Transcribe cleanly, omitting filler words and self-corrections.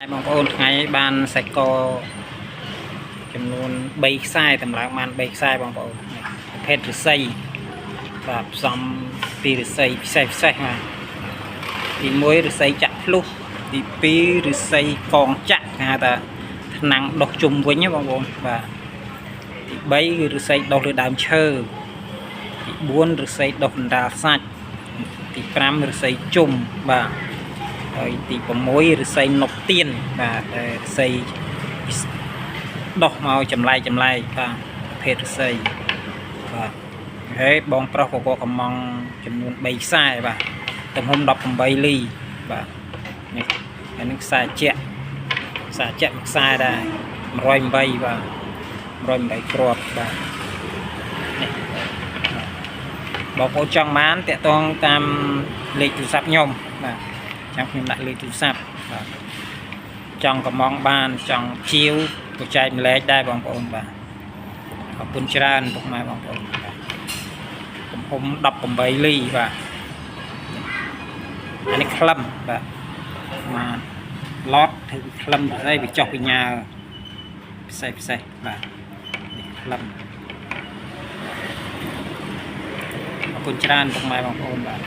ហើយបងប្អូនថ្ងៃនេះបានសាច់កចំនួន3ខ្សែតម្លើងបាន3ខ្សែបងប្អូននេះប្រភេទឫស្សីបាទផ្សំពីឫស្សីពិសេសពិសេសបាទទី1ឫស្សីចាក់ភ្លុះទី2ឫស្សីកងចាក់គេហៅថាថ្នាំងដុះជុំវិញណាបងប្អូនបាទទី3គឺឫស្សីដុះលើដើមឈើទី4ឫស្សីដុះកណ្ដាលសាច់ទី5ឫស្សីជុំបាទ ហើយទី6ឫស្សីនុកទៀនបាទដែលឫស្សីដោះមកចម្លែកចម្លែកបាទប្រភេទឫស្សីបាទហើយបងប្រុសក៏គាត់កំងចំនួន3ខ្សែបាទទំហំ18លីបាទនេះហើយនឹងខ្សែជាក់ខ្សែជាក់មួយខ្សែដែរ108បាទ108គ្រាប់បាទនេះបងប្អូនចង់បានតាក់ទងតាមលេខទូរស័ព្ទខ្ញុំបាទ ចាំខ្ញុំដាក់លេខទូរស័ព្ទបាទចង់កំងបានចង់ជាវក៏ចែកម្លែកដែរបងប្អូនបាទអរគុណច្រើនពុកម៉ែបងប្អូនបាទទំហំ18លីបាទអានេះក្លឹមបាទបាទឡតធ្វើពីក្លឹមពិសេសវាចុះពីញើពិសេសពិសេសបាទនេះក្លឹមអរគុណច្រើនពុកម៉ែបងប្អូនបាទ